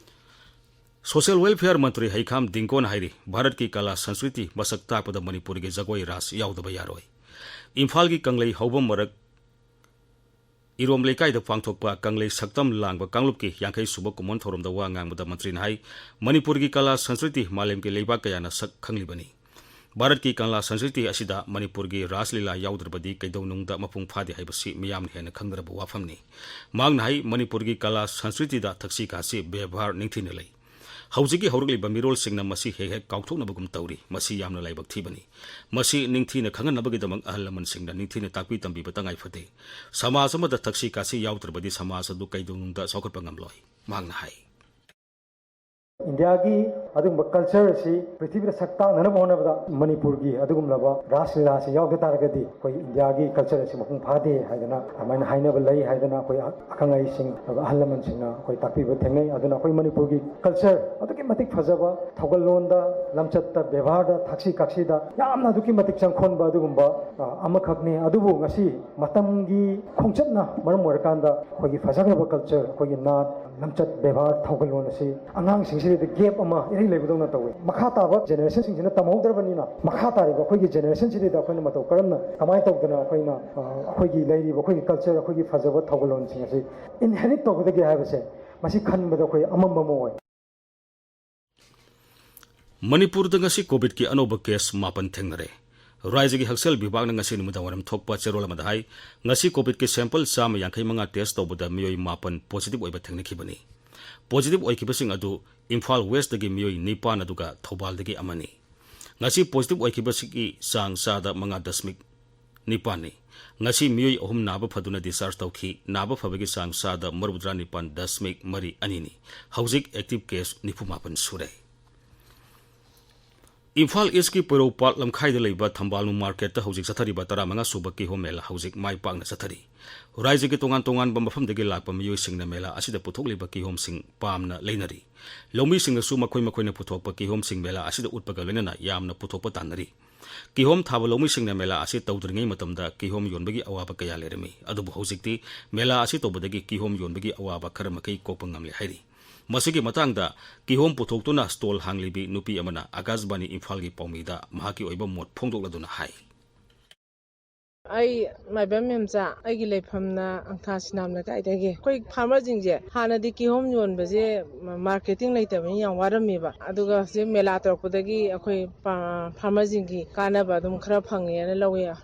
ꯁꯣꯁꯤꯌꯦꯜ ꯋꯦꯜꯐꯤꯌꯔ ꯃꯟꯇ꯭ꯔꯤ ꯍꯩꯈꯥꯝ ꯗꯤꯡꯒꯣꯅ ꯍꯥꯏꯔꯤ, ꯚꯥꯔꯠꯀꯤ ꯀꯂꯥ ꯁꯪꯁꯀ꯭ꯔꯤꯇꯤ ꯃꯁꯛ ꯇꯥꯛꯄꯗ ꯃꯅꯤꯄꯨꯔꯒꯤ ꯖꯒꯣꯏ ꯔꯥꯁ ꯌꯥꯎꯗꯕ ꯌꯥꯔꯣꯏ꯫ ꯏꯝꯐꯥꯜꯒꯤ ꯀꯪꯂꯩ ꯍꯧꯕꯝ ꯃꯔꯛ ꯏꯔꯣꯝ ꯂꯩꯀꯥꯏꯗ ꯄꯥꯡꯊꯣꯛꯄ ꯀꯪꯂꯩ ꯁꯛꯇꯝ ꯂꯥꯡꯕ ꯀꯥꯡꯂꯨꯞꯀꯤ ꯌꯥꯡꯈꯩ ꯁꯨꯕ ꯀꯨꯝꯑꯣꯟ ꯊꯧꯔꯝꯗ ꯋꯥ ꯉꯥꯡꯕꯗ ꯃꯟꯇ꯭ꯔꯤꯅ ꯍꯥꯏ, ꯃꯅꯤꯄꯨꯔꯒꯤ ꯀꯂꯥ ꯁꯪꯁꯀ꯭ꯔꯤꯇꯤ ꯃꯥꯂꯦꯝꯒꯤ ꯂꯩꯕꯥꯛ ꯀꯌꯥꯅ ꯁꯛ ꯈꯪꯂꯤꯕꯅꯤ꯫ ꯚꯥꯔꯠꯀꯤ ꯀꯂꯥ ꯁꯪꯁꯀ꯭ꯔꯤꯇꯤ ꯑꯁꯤꯗ ꯃꯅꯤꯄꯨꯔꯒꯤ ꯔꯥꯁ ꯂꯤꯂꯥ ꯌꯥꯎꯗ꯭ꯔꯕꯗꯤ ꯀꯩꯗꯧꯅꯨꯡꯗ ꯃꯄꯨꯡ ꯐꯥꯗꯦ ꯍꯥꯏꯕꯁꯤ ꯃꯤꯌꯥꯝꯅ ꯍꯦꯟꯅ ꯈꯪꯅꯔꯕ ꯋꯥꯐꯝꯅꯤ꯫ ꯃꯍꯥꯛꯅ ꯍꯥꯏ, ꯃꯅꯤꯄꯨꯔꯒꯤ ꯀꯂꯥ ꯁꯪꯁꯀ꯭ꯔꯤꯇꯤꯗ ꯊꯛꯁꯤ ꯈꯥꯁꯤ, ꯕꯦꯕꯥꯔ ꯅꯤꯡꯊꯤꯅ ꯂꯩ꯫ ꯍꯧꯖꯤꯛꯀꯤ ꯍꯧꯔꯛꯂꯤꯕ ꯃꯤꯔꯣꯜꯁꯤꯡꯅ ꯃꯁꯤ ꯍꯦꯛ ꯍꯦꯛ ꯀꯥꯎꯊꯣꯛꯅꯕꯒꯨꯝ ꯇꯧꯔꯤ꯫ ꯃꯁꯤ ꯌꯥꯝꯅ ꯂꯥꯏꯕꯛ ꯊꯤꯕꯅꯤ꯫ ꯃꯁꯤ ꯅꯤꯡꯊꯤꯅ ꯈꯪꯍꯟꯅꯕꯒꯤꯗꯃꯛ ꯑꯍꯜ ꯂꯃꯟꯁꯤꯡꯅ ꯅꯤꯡꯊꯤꯅ ꯇꯥꯛꯄꯤ ꯇꯝꯕꯤꯕ ꯇꯉꯥꯏ ꯐꯗꯦ꯫ ꯁꯃꯥꯖ ꯑꯃꯗ ꯊꯛꯁꯤ ꯈꯥꯁꯤ ꯌꯥꯎꯗ꯭ꯔꯕꯗꯤ ꯁꯃꯥꯖ ꯑꯗꯨ ꯀꯩꯗꯧꯅꯨꯡꯗ ꯆꯥꯎꯈꯠꯄ ꯉꯝꯂꯣꯏ꯫ ꯃꯍꯥꯛꯅ ꯍꯥꯏ꯫ ꯏꯟꯗꯤꯌꯥꯒꯤ ꯑꯗꯨꯒꯨꯝꯕ ꯀꯜꯆꯔ ꯑꯁꯤ ꯄ꯭ꯔꯤꯊꯤꯕꯤꯗ ꯁꯛ ꯇꯥꯛꯅꯅꯕ ꯍꯣꯠꯅꯕꯗ ꯃꯅꯤꯄꯨꯔꯒꯤ ꯑꯗꯨꯒꯨꯝꯂꯕ ꯔꯥꯁ ꯂꯤꯂꯥ ꯑꯁꯤ ꯌꯥꯎꯗ ꯇꯥꯔꯒꯗꯤ ꯑꯩꯈꯣꯏ ꯏꯟꯗꯤꯌꯥꯒꯤ ꯀꯜꯆꯔ ꯑꯁꯤ ꯃꯄꯨꯡ ꯐꯥꯗꯦ ꯍꯥꯏꯗꯅ ꯑꯗꯨꯃꯥꯏꯅ ꯍꯥꯏꯅꯕ ꯂꯩ ꯍꯥꯏꯗꯅ ꯑꯩꯈꯣꯏ ꯑꯈꯪ ꯑꯍꯩꯁꯤꯡ, ꯑꯗꯨꯒ ꯑꯍꯜ ꯂꯃꯟꯁꯤꯡꯅ ꯑꯩꯈꯣꯏ ꯇꯥꯛꯄꯤꯕ ꯊꯦꯡꯅꯩ꯫ ꯑꯗꯨꯅ ꯑꯩꯈꯣꯏ ꯃꯅꯤꯄꯨꯔꯒꯤ ꯀꯜꯆꯔ ꯑꯗꯨꯛꯀꯤ ꯃꯇꯤꯛ ꯐꯖꯕ, ꯊꯧꯒꯜꯂꯣꯟꯗ, ꯂꯝꯆꯠꯇ, ꯕꯦꯕꯥꯔꯗ, ꯊꯛꯁꯤ ꯈꯥꯁꯤꯗ ꯌꯥꯝꯅ ꯑꯗꯨꯛꯀꯤ ꯃꯇꯤꯛ ꯆꯪꯈꯣꯟꯕ ꯑꯗꯨꯒꯨꯝꯕ, ꯑ, ꯑꯃꯈꯛꯅꯤ꯫ ꯑꯗꯨꯕꯨ ꯉꯁꯤ ꯃꯇꯝꯒꯤ ꯈꯣꯡꯆꯠꯅ ꯃꯔꯝ ꯑꯣꯏꯔꯀꯥꯟꯗ ꯑꯩꯈꯣꯏꯒꯤ ꯐꯖꯈ꯭ꯔꯕ ꯀꯜꯆꯔ, ꯑꯩꯈꯣꯏꯒꯤ ꯅꯥꯠ, ꯂꯝꯆꯠ, ꯕꯦꯕꯥꯔ, ꯊꯧꯒꯜꯂꯣꯟ ꯑꯁꯤ ꯑꯉꯥꯡꯁꯤꯡꯁꯤꯗꯗꯤ ꯒꯦꯞ ꯑꯃ ꯏꯔꯩ ꯂꯩꯕꯗꯧꯅ ꯇꯧꯋꯤ꯫ ꯃꯈꯥ ꯇꯥꯕ ꯖꯦꯅꯦꯔꯦꯁꯟꯁꯤꯡꯁꯤꯅ ꯇꯝꯍꯧꯗ꯭ꯔꯕꯅꯤꯅ, ꯃꯈꯥ ꯇꯥꯔꯤꯕ ꯑꯩꯈꯣꯏꯒꯤ ꯖꯦꯅꯦꯔꯦꯁꯟꯁꯤꯗ ꯑꯩꯈꯣꯏꯅ ꯃꯇꯧ ꯀꯔꯝꯅ, ꯀꯃꯥꯏꯅ ꯇꯧꯗꯅ ꯑꯩꯈꯣꯏꯅ, ꯑ, ꯑꯩꯈꯣꯏꯒꯤ ꯂꯩꯔꯤꯕ ꯑꯩꯈꯣꯏꯒꯤ ꯀꯜꯆꯔ, ꯑꯩꯈꯣꯏꯒꯤ ꯐꯖꯕ ꯊꯧꯒꯜꯂꯣꯟꯁꯤꯡ ꯑꯁꯤ ꯏꯟꯍꯦꯔꯤꯠ ꯇꯧꯒꯗꯒꯦ ꯍꯥꯏꯕꯁꯦ, ꯃꯁꯤ ꯈꯟꯕꯗ ꯑꯩꯈꯣꯏ ꯑꯃꯝꯕ ꯑꯃ ꯑꯣꯏ꯫ ꯃꯅꯤꯄꯨꯔꯗ ꯉꯁꯤ ꯀꯣꯚꯤꯗꯀꯤ ꯑꯅꯧꯕ ꯀꯦꯁ ꯃꯥꯄꯟ ꯊꯦꯡꯅꯔꯦ꯫ ꯔꯥꯏꯖ꯭ꯌꯒꯤ ꯍꯛꯁꯦꯜ ꯕꯤꯚꯥꯒꯅ ꯉꯁꯤ ꯅꯨꯃꯤꯗꯥꯡꯋꯥꯏꯔꯝ ꯊꯣꯛꯄ ꯆꯦꯔꯣꯜ ꯑꯃꯗ ꯍꯥꯏ, ꯉꯁꯤ ꯀꯣꯚꯤꯗꯀꯤ ꯁꯦꯝꯄꯜ ꯆꯥꯝꯃ ꯌꯥꯡꯈꯩ ꯃꯉꯥ ꯇꯦꯁ ꯇꯧꯕꯗ ꯃꯤꯑꯣꯏ ꯃꯥꯄꯟ ꯄꯣꯖꯤꯇꯤꯚ ꯑꯣꯏꯕ ꯊꯦꯡꯅꯈꯤꯕꯅꯤ꯫ ꯄꯣꯖꯤꯇꯤꯚ ꯑꯣꯏꯈꯤꯕꯁꯤꯡ ꯑꯗꯨ ꯏꯝꯐꯥꯜ ꯋꯦꯁꯇꯒꯤ ꯃꯤꯑꯣꯏ ꯅꯤꯄꯥꯟ ꯑꯗꯨꯒ ꯊꯧꯕꯥꯜꯗꯒꯤ ꯑꯃꯅꯤ꯫ ꯉꯁꯤ ꯄꯣꯖꯤꯇꯤꯚ ꯑꯣꯏꯈꯤꯕꯁꯤꯒꯤ ꯆꯥꯡ ꯆꯥꯗ ꯃꯉꯥ ꯗꯁꯃꯤꯛ ꯅꯤꯄꯥꯟꯅꯤ꯫ ꯉꯁꯤ ꯃꯤꯑꯣꯏ ꯑꯍꯨꯝ ꯅꯥꯕ ꯐꯗꯨꯅ ꯗꯤꯁꯆꯥꯔꯖ ꯇꯧꯈꯤ꯫ ꯅꯥꯕ ꯐꯕꯒꯤ ꯆꯥꯡ ꯆꯥꯗ ꯃꯧꯗ꯭ꯔꯥ ꯅꯤꯄꯥꯟ ꯗꯁꯃꯤꯛ ꯃꯔꯤ ꯑꯅꯤꯅꯤ꯫ ꯍꯧꯖꯤꯛ ꯑꯦꯛꯇꯤꯚ ꯀꯦꯁ ꯅꯤꯐꯨ ꯃꯥꯄꯟ ꯁꯨꯔꯦ꯫ ꯏꯝꯐꯥꯜ ꯏꯁꯀꯤ ꯄꯣꯏꯔꯧꯄꯥꯠ ꯂꯝꯈꯥꯏꯗ ꯂꯩꯕ ꯊꯝꯕꯥꯜꯅꯨ ꯃꯥꯔꯀꯦꯠꯇ ꯍꯧꯖꯤꯛ ꯆꯠꯊꯔꯤꯕ ꯇꯔꯥꯃꯉꯥ ꯁꯨꯕ ꯀꯤꯍꯣꯝ ꯃꯦꯂꯥ ꯍꯧꯖꯤꯛ ꯃꯥꯏ ꯄꯥꯛꯅ ꯆꯠꯊꯔꯤ꯫ ꯔꯥꯏꯖ꯭ꯌꯒꯤ ꯇꯣꯉꯥꯟ ꯇꯣꯉꯥꯟꯕ ꯃꯐꯝꯗꯒꯤ ꯂꯥꯛꯄ ꯃꯤꯑꯣꯏꯁꯤꯡꯅ ꯃꯦꯂꯥ ꯑꯁꯤꯗ ꯄꯨꯊꯣꯛꯂꯤꯕ ꯀꯤꯍꯣꯝꯁꯤꯡ ꯄꯥꯝꯅ ꯂꯩꯅꯔꯤ꯫ ꯂꯧꯃꯤꯁꯤꯡꯅꯁꯨ ꯃꯈꯣꯏ ꯃꯈꯣꯏꯅ ꯄꯨꯊꯣꯛꯄ ꯀꯤꯍꯣꯝꯁꯤꯡ ꯃꯦꯂꯥ ꯑꯁꯤꯗ ꯎꯠꯄꯒ ꯂꯣꯏꯅꯅ ꯌꯥꯝꯅ ꯄꯨꯊꯣꯛꯄ ꯇꯥꯟꯅꯔꯤ꯫ ꯀꯤꯍꯣꯝ ꯊꯥꯕ ꯂꯧꯃꯤꯁꯤꯡꯅ ꯃꯦꯂꯥ ꯑꯁꯤ ꯇꯧꯗ꯭ꯔꯤꯉꯩ ꯃꯇꯝꯗ ꯀꯤꯍꯣꯝ ꯌꯣꯟꯕꯒꯤ ꯑꯋꯥꯕ ꯀꯌꯥ ꯂꯩꯔꯝꯃꯤ꯫ ꯑꯗꯨꯕꯨ ꯍꯧꯖꯤꯛꯇꯤ ꯃꯦꯂꯥ ꯑꯁꯤ ꯇꯧꯕꯗꯒꯤ ꯀꯤꯍꯣꯝ ꯌꯣꯟꯕꯒꯤ ꯑꯋꯥꯕ ꯈꯔ ꯃꯈꯩ ꯀꯣꯛꯄ ꯉꯝꯂꯦ ꯍꯥꯏꯔꯤ꯫ ꯃꯁꯤꯒꯤ ꯃꯇꯥꯡꯗ ꯀꯤꯍꯣꯝ ꯄꯨꯊꯣꯛꯇꯨꯅ ꯁ꯭ꯇꯣꯜ ꯍꯥꯡꯂꯤꯕꯤ ꯅꯨꯄꯤ ꯑꯃꯅ ꯑꯀꯥꯁꯕꯥꯅꯤ ꯏꯝꯐꯥꯜꯒꯤ ꯄꯥꯎꯃꯤꯗ ꯃꯍꯥꯛꯀꯤ ꯑꯣꯏꯕ ꯃꯣꯠ ꯐꯣꯡꯗꯣꯛꯂꯗꯨꯅ ꯍꯥꯏ꯫ ꯑꯩ ꯃꯥꯏꯕꯝ ꯃꯦꯝꯆꯥ, ꯑꯩꯒꯤ ꯂꯩꯐꯝꯅ ꯑꯪꯊꯥ ꯁꯤꯅꯥꯝ ꯂꯩꯀꯥꯏꯗꯒꯤ꯫ ꯑꯩꯈꯣꯏ ꯐꯥꯔꯃꯔꯁꯤꯡꯁꯦ ꯍꯥꯟꯅꯗꯤ ꯀꯤꯍꯣꯝ ꯌꯣꯟꯕꯁꯦ ꯃꯥꯔꯀꯦꯇꯤꯡ ꯂꯩꯇꯕꯅꯤꯅ ꯌꯥꯝ ꯋꯥꯔꯝꯃꯦꯕ꯫ ꯑꯗꯨꯒ ꯍꯧꯖꯤꯛ ꯃꯦꯂꯥ ꯇꯧꯔꯛꯄꯗꯒꯤ ꯑꯩꯈꯣꯏ ꯐꯥꯔꯃꯔꯁꯤꯡꯒꯤ ꯀꯥꯟꯅꯕ ꯑꯗꯨꯝ ꯈꯔ ꯐꯪꯉꯦꯅ ꯂꯧꯋꯦ꯫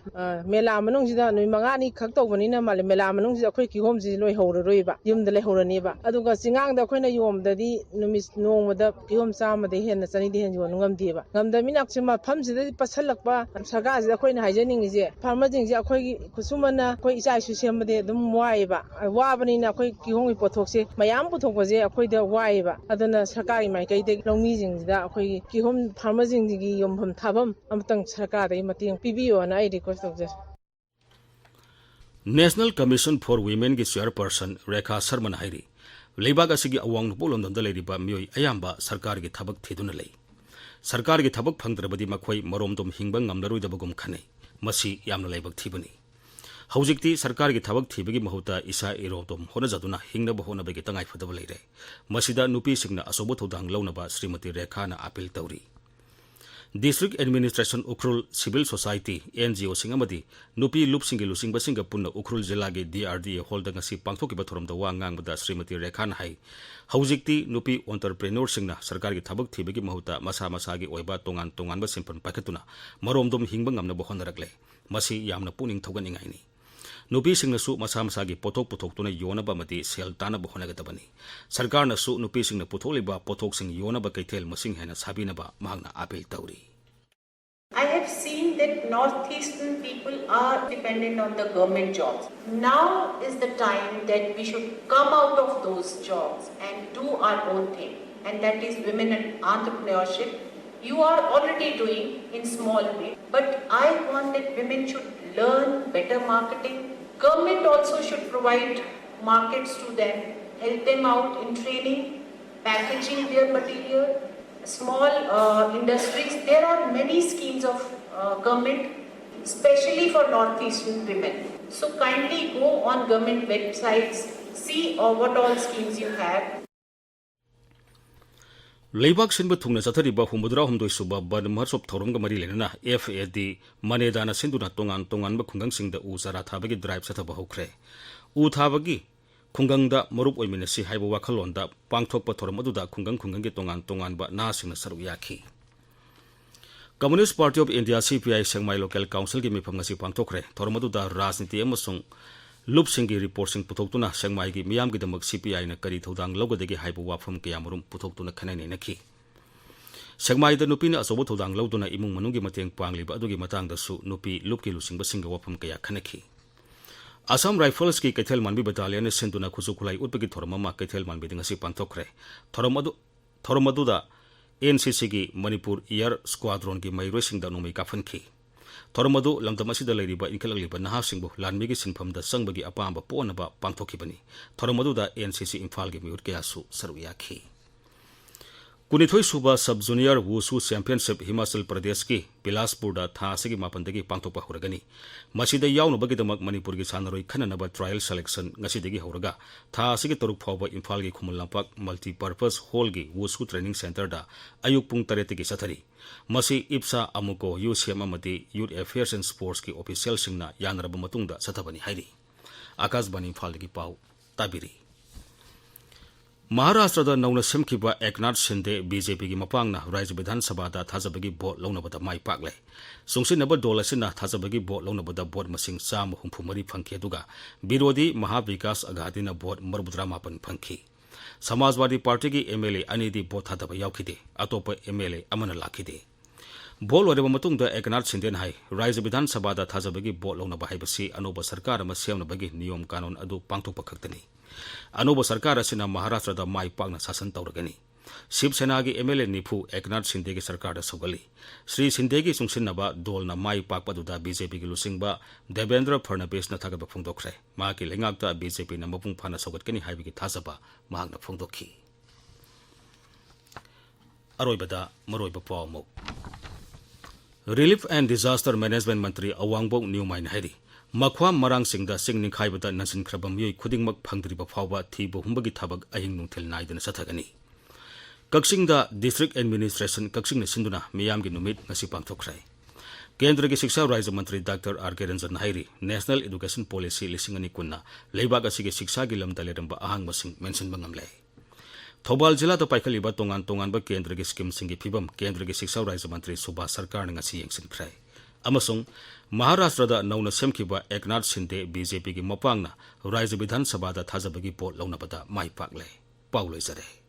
ꯃꯦꯂꯥ ꯃꯅꯨꯡꯁꯤꯗ ꯅꯨꯃꯤꯠ ꯃꯉꯥꯅꯤ ꯈꯛ ꯇꯧꯕꯅꯤꯅ ꯃꯥꯜꯂꯦ, ꯃꯦꯂꯥ ꯃꯅꯨꯡꯁꯤꯗ ꯑꯩꯈꯣꯏ ꯀꯤꯍꯣꯝꯁꯤ ꯂꯣꯏꯍꯧꯔꯔꯣꯏꯕ, ꯌꯨꯝꯗ ꯂꯩꯍꯧꯔꯅꯦꯕ꯫ ꯑꯗꯨꯒ ꯆꯤꯡꯉꯥꯡꯗ ꯑꯩꯈꯣꯏꯅ ꯌꯣꯟꯕꯗꯗꯤ ꯅꯨꯃꯤꯠ ꯅꯣꯡꯃꯗ ꯀꯤꯍꯣꯝ ꯆꯥꯝꯃꯗꯒꯤ ꯍꯦꯟꯅ, ꯆꯅꯤꯗꯒꯤ ꯍꯦꯟꯅ ꯌꯣꯟꯕ ꯉꯝꯗꯦꯕ꯫ ꯉꯝꯗꯕꯅꯤꯅ ꯁꯤ ꯃꯐꯝꯁꯤꯗꯗꯤ ꯄꯠꯁꯜꯂꯛꯄ꯫ ꯁꯔꯀꯥꯔꯁꯤꯗ ꯑꯩꯈꯣꯏꯅ ꯍꯥꯏꯖꯅꯤꯡꯉꯤꯁꯦ, ꯐꯥꯔꯃꯔꯁꯤꯡꯁꯦ ꯑꯩꯈꯣꯏꯒꯤ ꯈꯨꯠꯁꯨꯃꯟꯅ ꯑꯩꯈꯣꯏ ꯏꯆꯥ ꯏꯁꯨ ꯁꯦꯝꯕꯗꯤ ꯑꯗꯨꯝ ꯋꯥꯏꯑꯦꯕ꯫ ꯋꯥꯕꯅꯤꯅ ꯑꯩꯈꯣꯏ ꯀꯤꯍꯣꯝꯒꯤ ꯄꯣꯠꯊꯣꯛꯁꯦ ꯃꯌꯥꯝ ꯄꯨꯊꯣꯛꯄꯁꯦ ꯑꯩꯈꯣꯏꯗ ꯋꯥꯏꯑꯦꯕ꯫ ꯑꯗꯨꯅ ꯁꯔꯀꯥꯔꯒꯤ ꯃꯥꯏꯀꯩꯗꯒꯤ ꯂꯧꯃꯤꯁꯤꯡꯁꯤꯗ ꯑꯩꯈꯣꯏꯒꯤ ꯀꯤꯍꯣꯝ ꯐꯥꯔꯃꯔꯁꯤꯡꯁꯤꯒꯤ ꯌꯣꯟꯐꯝ ꯊꯥꯐꯝ ꯑꯃꯇꯪ ꯁꯔꯀꯥꯔꯗꯒꯤ ꯃꯇꯦꯡ ꯄꯤꯕꯤꯌꯣꯅ ꯑꯩ ꯔꯤꯀ꯭ꯋꯦꯁ ꯇꯧꯖꯔꯤ꯫ National Commission for Womenꯒꯤ ꯆꯤꯌꯔꯄꯔꯁꯟ ꯔꯦꯈꯥ ꯁꯔꯃꯅ ꯍꯥꯏꯔꯤ, ꯂꯩꯕꯥꯛ ꯑꯁꯤꯒꯤ ꯑꯋꯥꯡ ꯅꯣꯡꯄꯣꯛ ꯂꯝꯗꯝꯗ ꯂꯩꯔꯤꯕ ꯃꯤꯑꯣꯏ ꯑꯌꯥꯝꯕ ꯁꯔꯀꯥꯔꯒꯤ ꯊꯕꯛ ꯊꯤꯗꯨꯅ ꯂꯩ꯫ ꯁꯔꯀꯥꯔꯒꯤ ꯊꯕꯛ ꯐꯪꯗ꯭ꯔꯕꯗꯤ ꯃꯈꯣꯏ ꯃꯔꯣꯝꯗꯣꯝ ꯍꯤꯡꯕ ꯉꯝꯂꯔꯣꯏꯗꯕꯒꯨꯝ ꯈꯟꯅꯩ꯫ ꯃꯁꯤ ꯌꯥꯝꯅ ꯂꯥꯏꯕꯛ ꯊꯤꯕꯅꯤ꯫ ꯍꯧꯖꯤꯛꯇꯤ ꯁꯔꯀꯥꯔꯒꯤ ꯊꯕꯛ ꯊꯤꯕꯒꯤ ꯃꯍꯨꯠꯇ ꯏꯁꯥ ꯏꯔꯣꯝꯗꯣꯝ ꯍꯣꯠꯅꯖꯗꯨꯅ ꯍꯤꯡꯅꯕ ꯍꯣꯠꯅꯕꯒꯤ ꯇꯉꯥꯏꯐꯗꯕ ꯂꯩꯔꯦ꯫ ꯃꯁꯤꯗ ꯅꯨꯄꯤꯁꯤꯡꯅ ꯑꯆꯧꯕ ꯊꯧꯗꯥꯡ ꯂꯧꯅꯕ ꯁ꯭ꯔꯤꯃꯇꯤ ꯔꯦꯈꯥꯅ ꯑꯥꯄꯤꯜ ꯇꯧꯔꯤ꯫ District Administration Ukhrul, civil society, NGOꯁꯤꯡ ꯑꯃꯗꯤ ꯅꯨꯄꯤ ꯂꯨꯞꯁꯤꯡꯒꯤ ꯂꯨꯆꯤꯡꯕꯁꯤꯡꯒ ꯄꯨꯟꯅ ꯎꯈ꯭ꯔꯨꯜ ꯖꯤꯂꯥꯒꯤ DRDA ꯍꯣꯜꯗ ꯉꯁꯤ ꯄꯥꯡꯊꯣꯛꯈꯤꯕ ꯊꯧꯔꯝꯗ ꯋꯥ ꯉꯥꯡꯕꯗ ꯁ꯭ꯔꯤꯃꯇꯤ ꯔꯦꯈꯥꯅ ꯍꯥꯏ, ꯍꯧꯖꯤꯛꯇꯤ ꯅꯨꯄꯤ entrepreneurꯁꯤꯡꯅ ꯁꯔꯀꯥꯔꯒꯤ ꯊꯕꯛ ꯊꯤꯕꯒꯤ ꯃꯍꯨꯠꯇ ꯃꯁꯥ ꯃꯁꯥꯒꯤ ꯑꯣꯏꯕ ꯇꯣꯉꯥꯟ ꯇꯣꯉꯥꯟꯕ ꯁꯤꯟꯐꯝ ꯄꯥꯏꯈꯠꯇꯨꯅ ꯃꯔꯣꯝꯗꯣꯝ ꯍꯤꯡꯕ ꯉꯝꯅꯕ ꯍꯣꯠꯅꯔꯛꯂꯦ꯫ ꯃꯁꯤ ꯌꯥꯝꯅ ꯄꯨꯛꯅꯤꯡ ꯊꯧꯒꯠꯅꯤꯡꯉꯥꯏꯅꯤ꯫ ꯅꯨꯄꯤꯁꯤꯡꯅꯁꯨ ꯃꯁꯥ ꯃꯁꯥꯒꯤ ꯄꯣꯠꯊꯣꯛ ꯄꯨꯊꯣꯛꯇꯨꯅ ꯌꯣꯟꯅꯕ ꯑꯃꯗꯤ ꯁꯦꯜ ꯇꯥꯟꯅꯕ ꯍꯣꯠꯅꯒꯗꯕꯅꯤ꯫ ꯁꯔꯀꯥꯔꯅꯁꯨ ꯅꯨꯄꯤꯁꯤꯡꯅ ꯄꯨꯊꯣꯛꯂꯤꯕ ꯄꯣꯠꯊꯣꯛꯁꯤꯡ ꯌꯣꯟꯅꯕ ꯀꯩꯊꯦꯜ ꯃꯁꯤꯡ ꯍꯦꯟꯅ ꯁꯥꯕꯤꯅꯕ ꯃꯍꯥꯛꯅ ꯑꯥꯄꯤꯜ ꯇꯧꯔꯤ꯫ I have seen that Northeastern people are dependent on the government jobs. Now is the time that we should come out of those jobs and do our own thing, and that is women and entrepreneurship. You are already doing in small way, but I want that women should learn better marketing. Government also should provide markets to them, help them out in training, packaging their material, small uh, industries. There are many schemes of uh, government, especially for Northeastern women. So kindly go on government websites, see uh, what all schemes you have. ꯂꯩꯕꯥꯛ ꯁꯤꯟꯕ ꯊꯨꯡꯅ ꯆꯠꯊꯔꯤꯕ ꯍꯨꯝꯐꯨꯇꯔꯥ ꯍꯨꯝꯗꯣꯏ ꯁꯨꯕ ꯕꯟ ꯃꯍꯣꯠꯁꯣꯞ ꯊꯧꯔꯝꯒ ꯃꯔꯤ ꯂꯩꯅꯅ F A ꯗꯤ ꯃꯅꯦꯗꯥꯅ ꯁꯤꯟꯗꯨꯅ ꯇꯣꯉꯥꯟ ꯇꯣꯉꯥꯟꯕ ꯈꯨꯡꯒꯪꯁꯤꯡꯗ ꯎ ꯆꯥꯔꯥ ꯊꯥꯕꯒꯤ ꯗ꯭ꯔꯥꯏꯚ ꯆꯠꯊꯕ ꯍꯧꯈ꯭ꯔꯦ꯫ ꯎ ꯊꯥꯕꯒꯤ ꯈꯨꯡꯒꯪꯗ ꯃꯔꯨꯞ ꯑꯣꯏꯃꯤꯟꯅꯁꯤ ꯍꯥꯏꯕ ꯋꯥꯈꯜꯂꯣꯟꯗ ꯄꯥꯡꯊꯣꯛꯄ ꯊꯧꯔꯝ ꯑꯗꯨꯗ ꯈꯨꯡꯒꯪ ꯈꯨꯡꯒꯪꯒꯤ ꯇꯣꯉꯥꯟ ꯇꯣꯉꯥꯟꯕ ꯅꯍꯥꯁꯤꯡꯅ ꯁꯔꯨꯛ ꯌꯥꯈꯤ꯫ Communist Party of India, C P I, Sekmai Local Council ꯒꯤ ꯃꯤꯐꯝ ꯉꯁꯤ ꯄꯥꯡꯊꯣꯛꯈ꯭ꯔꯦ꯫ ꯊꯧꯔꯝ ꯑꯗꯨꯗ ꯔꯥꯖꯅꯤꯇꯤ ꯑꯃꯁꯨꯡ ꯂꯨꯞꯁꯤꯡꯒꯤ ꯔꯤꯄꯣꯔꯠꯁꯤꯡ ꯄꯨꯊꯣꯛꯇꯨꯅ ꯁꯦꯛꯃꯥꯏꯒꯤ ꯃꯤꯌꯥꯝꯒꯤꯗꯃꯛ C P I ꯅ ꯀꯔꯤ ꯊꯧꯗꯥꯡ ꯂꯧꯒꯗꯒꯦ ꯍꯥꯏꯕ ꯋꯥꯐꯝ ꯀꯌꯥꯃꯔꯨꯝ ꯄꯨꯊꯣꯛꯇꯨꯅ ꯈꯟꯅ ꯅꯩꯅꯈꯤ꯫ ꯁꯦꯛꯃꯥꯏꯗ ꯅꯨꯄꯤꯅ ꯑꯆꯧꯕ ꯊꯧꯗꯥꯡ ꯂꯧꯗꯨꯅ ꯏꯃꯨꯡ ꯃꯅꯨꯡꯒꯤ ꯃꯇꯦꯡ ꯄꯥꯡꯂꯤꯕ ꯑꯗꯨꯒꯤ ꯃꯇꯥꯡꯗꯁꯨ ꯅꯨꯄꯤ ꯂꯨꯞꯀꯤ ꯂꯨꯆꯤꯡꯕꯁꯤꯡꯒ ꯋꯥꯐꯝ ꯀꯌꯥ ꯈꯟꯅꯈꯤ꯫ Assam Rifles ꯀꯤ ꯀꯩꯊꯦꯜ ꯃꯥꯟꯕꯤ battalion ꯅ ꯁꯤꯟꯗꯨꯅ ꯈꯨꯠꯁꯨ ꯈꯨꯠꯂꯥꯏ ꯎꯠꯄꯒꯤ ꯊꯧꯔꯝ ꯑꯃ ꯀꯩꯊꯦꯜ ꯃꯥꯟꯕꯤꯗ ꯉꯁꯤ ꯄꯥꯡꯊꯣꯛꯈ꯭ꯔꯦ꯫ ꯊꯧꯔꯝ ꯑꯗꯨ, ꯊꯧꯔꯝ ꯑꯗꯨꯗ N C C ꯒꯤ ꯃꯅꯤꯄꯨꯔ Air Squadron ꯒꯤ ꯃꯍꯩꯔꯣꯏꯁꯤꯡꯗ ꯅꯣꯡꯃꯩ ꯀꯥꯞꯍꯟꯈꯤ꯫ ꯊꯧꯔꯝ ꯑꯗꯨ ꯂꯝꯗꯝ ꯑꯁꯤꯗ ꯂꯩꯔꯤꯕ ꯏꯟꯈꯠꯂꯛꯂꯤꯕ ꯅꯍꯥꯁꯤꯡꯕꯨ ꯂꯥꯟꯃꯤꯒꯤ ꯁꯤꯟꯐꯝꯗ ꯆꯪꯕꯒꯤ ꯑꯄꯥꯝꯕ ꯄꯣꯛꯅꯕ ꯄꯥꯡꯊꯣꯛꯈꯤꯕꯅꯤ꯫ ꯊꯧꯔꯝ ꯑꯗꯨꯗ N C C ꯏꯝꯐꯥꯜꯒꯤ ꯃꯤꯍꯨꯠ ꯀꯌꯥꯁꯨ ꯁꯔꯨꯛ ꯌꯥꯈꯤ꯫ ꯀꯨꯟꯅꯤꯊꯣꯏ ꯁꯨꯕ Sub Junior Wushu Championship Himachal ꯄ꯭ꯔꯗꯦꯁꯀꯤ ꯕꯤꯂꯥꯁꯄꯨꯔꯗ ꯊꯥ ꯑꯁꯤꯒꯤ ꯃꯥꯄꯟꯗꯒꯤ ꯄꯥꯡꯊꯣꯛꯄ ꯍꯧꯔꯒꯅꯤ꯫ ꯃꯁꯤꯗ ꯌꯥꯎꯅꯕꯒꯤꯗꯃꯛ ꯃꯅꯤꯄꯨꯔꯒꯤ ꯁꯥꯟꯅꯔꯣꯏ ꯈꯟꯅꯅꯕ trial selection ꯉꯁꯤꯗꯒꯤ ꯍꯧꯔꯒ ꯊꯥ ꯑꯁꯤꯒꯤ ꯇꯔꯨꯛ ꯐꯥꯎꯕ ꯏꯝꯐꯥꯜꯒꯤ ꯈꯨꯃꯟ ꯂꯝꯄꯥꯛ Multipurpose Hall ꯒꯤ Wushu Training Centre ꯗ ꯑꯌꯨꯛ ꯄꯨꯡ ꯇꯔꯦꯠꯇꯒꯤ ꯆꯠꯊꯔꯤ꯫ ꯃꯁꯤ ꯏꯞꯁꯥ ꯑꯃꯨꯀꯣ, ꯌꯨ ꯁꯤ ꯑꯦꯝ ꯑꯃꯗꯤ Youth Affairs and Sports ꯀꯤ official ꯁꯤꯡꯅ ꯌꯥꯅꯔꯕ ꯃꯇꯨꯡꯗ ꯆꯠꯊꯕꯅꯤ ꯍꯥꯏꯔꯤ꯫ ꯑꯀꯥꯁꯕꯥꯅꯤ ꯏꯝꯐꯥꯜꯗꯒꯤ ꯄꯥꯎ ꯇꯥꯕꯤꯔꯤ꯫ ꯃꯍꯥꯔꯥꯁꯇ꯭ꯔꯗ ꯅꯧꯅ ꯁꯦꯝꯈꯤꯕ ꯑꯦꯛꯅꯥꯊ ꯁꯤꯟꯗꯦ ꯕꯤ ꯖꯦ ꯄꯤꯒꯤ ꯃꯄꯥꯡꯅ ꯔꯥꯖ꯭ꯌ ꯕꯤꯙꯥꯟ ꯁꯚꯥꯗ ꯊꯥꯖꯕꯒꯤ ꯚꯣꯠ ꯂꯧꯅꯕꯗ ꯃꯥꯏ ꯄꯥꯛꯂꯦ꯫ ꯆꯨꯡꯁꯤꯟꯅꯕ ꯗꯣꯜ ꯑꯁꯤꯅ ꯊꯥꯖꯕꯒꯤ ꯚꯣꯠ ꯂꯧꯅꯕꯗ ꯚꯣꯠ ꯃꯁꯤꯡ ꯆꯥꯝꯃ ꯍꯨꯝꯐꯨ ꯃꯔꯤ ꯐꯪꯈꯤ, ꯑꯗꯨꯒ ꯕꯤꯔꯣꯙꯤ ꯃꯍꯥ ꯕꯤꯀꯥꯁ ꯑꯘꯥꯗꯤꯅ ꯚꯣꯠ ꯃꯔꯤꯐꯨꯇꯔꯥ ꯃꯥꯄꯟ ꯐꯪꯈꯤ꯫ ꯁꯃꯥꯖꯋꯥꯗꯤ ꯄꯥꯔꯇꯤꯒꯤ ꯑꯦꯝ ꯑꯦꯜ ꯑꯦ ꯑꯅꯤꯗꯤ ꯚꯣꯠ ꯊꯥꯗꯕ ꯌꯥꯎꯈꯤꯗꯦ, ꯑꯇꯣꯞꯄ ꯑꯦꯝ ꯑꯦꯜ ꯑꯦ ꯑꯃꯅ ꯂꯥꯛꯈꯤꯗꯦ꯫ ꯚꯣꯠ ꯂꯣꯏꯔꯕ ꯃꯇꯨꯡꯗ ꯑꯦꯛꯅꯥꯊ ꯁꯤꯟꯗꯦꯅ ꯍꯥꯏ, ꯔꯥꯖ꯭ꯌ ꯕꯤꯙꯥꯟ ꯁꯚꯥꯗ ꯊꯥꯖꯕꯒꯤ ꯚꯣꯠ ꯂꯧꯅꯕ ꯍꯥꯏꯕꯁꯤ ꯑꯅꯧꯕ ꯁꯔꯀꯥꯔ ꯑꯃ ꯁꯦꯝꯅꯕꯒꯤ ꯅꯤꯌꯣꯝ ꯀꯥꯅꯣꯟ ꯑꯗꯨ ꯄꯥꯡꯊꯣꯛꯄ ꯈꯛꯇꯅꯤ꯫ ꯑꯅꯧꯕ ꯁꯔꯀꯥꯔ ꯑꯁꯤꯅ ꯃꯍꯥꯔꯥꯁꯇ꯭ꯔꯗ ꯃꯥꯏ ꯄꯥꯛꯅ ꯁꯥꯁꯟ ꯇꯧꯔꯒꯅꯤ꯫ ꯁꯤꯕ ꯁꯦꯅꯥꯒꯤ ꯑꯦꯝ ꯑꯦꯜ ꯑꯦ ꯅꯤꯐꯨ ꯑꯦꯛꯅꯥꯊ ꯁꯤꯟꯗꯦꯒꯤ ꯁꯔꯀꯥꯔꯗ ꯁꯧꯒꯠꯂꯤ꯫ ꯁ꯭ꯔꯤ ꯁꯤꯟꯗꯦꯒꯤ ꯆꯨꯡꯁꯤꯟꯅꯕ ꯗꯣꯜꯅ ꯃꯥꯏ ꯄꯥꯛꯄ ꯑꯗꯨꯗ ꯕꯤ ꯖꯦ ꯄꯤꯒꯤ ꯂꯨꯆꯤꯡꯕ ꯗꯦꯕꯦꯟꯗ꯭ꯔ ꯐꯔꯅꯕꯤꯁꯅ ꯊꯥꯒꯠꯄ ꯐꯣꯡꯗꯣꯛꯈ꯭ꯔꯦ꯫ ꯃꯍꯥꯛꯀꯤ ꯂꯩꯉꯥꯛꯇ ꯕꯤ ꯖꯦ ꯄꯤꯅ ꯃꯄꯨꯡ ꯐꯥꯅ ꯁꯧꯒꯠꯀꯅꯤ ꯍꯥꯏꯕꯒꯤ ꯊꯥꯖꯕ ꯃꯍꯥꯛꯅ ꯐꯣꯡꯗꯣꯛꯈꯤ꯫ ꯑꯔꯣꯏꯕꯗ ꯃꯔꯨꯑꯣꯏꯕ ꯄꯥꯎ ꯑꯃꯨꯛ꯫ Relief and Disaster Management ꯃꯟꯇ꯭ꯔꯤ ꯑꯋꯥꯡꯕꯣꯛ ꯅ꯭ꯌꯨꯃꯥꯏꯅ ꯍꯥꯏꯔꯤ, ꯃꯈ꯭ꯋꯥꯝ ꯃꯔꯥꯡꯁꯤꯡꯗ ꯆꯤꯡ ꯅꯤꯡꯈꯥꯏꯕꯗ ꯅꯟꯁꯤꯟꯈ꯭ꯔꯕ ꯃꯤꯑꯣꯏ ꯈꯨꯗꯤꯡꯃꯛ ꯐꯪꯗ꯭ꯔꯤꯕ ꯐꯥꯎꯕ ꯊꯤꯕ ꯍꯨꯝꯕꯒꯤ ꯊꯕꯛ ꯑꯍꯤꯡ ꯅꯨꯡꯊꯤꯜ ꯅꯥꯏꯗꯅ ꯆꯠꯊꯒꯅꯤ꯫ ꯀꯛꯆꯤꯡꯗ District Administration ꯀꯛꯆꯤꯡꯅ ꯁꯤꯟꯗꯨꯅ ꯃꯤꯌꯥꯝꯒꯤ ꯅꯨꯃꯤꯠ ꯉꯁꯤ ꯄꯥꯡꯊꯣꯛꯈ꯭ꯔꯦ꯫ ꯀꯦꯟꯗ꯭ꯔꯒꯤ ꯁꯤꯛꯁꯥ ꯔꯥꯖ꯭ꯌ ꯃꯟꯇ꯭ꯔꯤ ꯗꯥꯛꯇꯔ ꯑꯥꯔ ꯀꯦ ꯔꯟꯖꯟꯅ ꯍꯥꯏꯔꯤ, National Education Policy ꯂꯤꯁꯤꯡ ꯑꯅꯤ ꯀꯨꯟꯅ ꯂꯩꯕꯥꯛ ꯑꯁꯤꯒꯤ ꯁꯤꯛꯁꯥꯒꯤ ꯂꯝꯗ ꯂꯩꯔꯝꯕ ꯑꯍꯥꯡꯕꯁꯤꯡ ꯃꯦꯟꯁꯤꯟꯕ ꯉꯝꯂꯦ꯫ ꯊꯧꯕꯥꯜ ꯖꯤꯂꯥꯗ ꯄꯥꯏꯈꯠꯂꯤꯕ ꯇꯣꯉꯥꯟ ꯇꯣꯉꯥꯟꯕ ꯀꯦꯟꯗ꯭ꯔꯒꯤ scheme ꯁꯤꯡꯒꯤ ꯐꯤꯕꯝ ꯀꯦꯟꯗ꯭ꯔꯒꯤ ꯁꯤꯛꯁꯥ ꯔꯥꯖ꯭ꯌ ꯃꯟꯇ꯭ꯔꯤ ꯁꯨꯚꯥꯁ ꯁꯔꯀꯥꯔꯅ ꯉꯁꯤ ꯌꯦꯡꯁꯤꯟꯈ꯭ꯔꯦ꯫ ꯑꯃꯁꯨꯡ ꯃꯍꯥꯔꯥꯁꯇ꯭ꯔꯗ ꯅꯧꯅ ꯁꯦꯝꯈꯤꯕ ꯑꯦꯛꯅꯥꯊ ꯁꯤꯟꯗꯦ ꯕꯤ ꯖꯦ ꯄꯤꯒꯤ ꯃꯄꯥꯡꯅ ꯔꯥꯖ꯭ꯌ ꯕꯤꯙꯥꯟ ꯁꯚꯥꯗ ꯊꯥꯖꯕꯒꯤ ꯚꯣꯠ ꯂꯧꯅꯕꯗ ꯃꯥꯏ ꯄꯥꯛꯂꯦ꯫ ꯄꯥꯎ ꯂꯣꯏꯖꯔꯦ꯫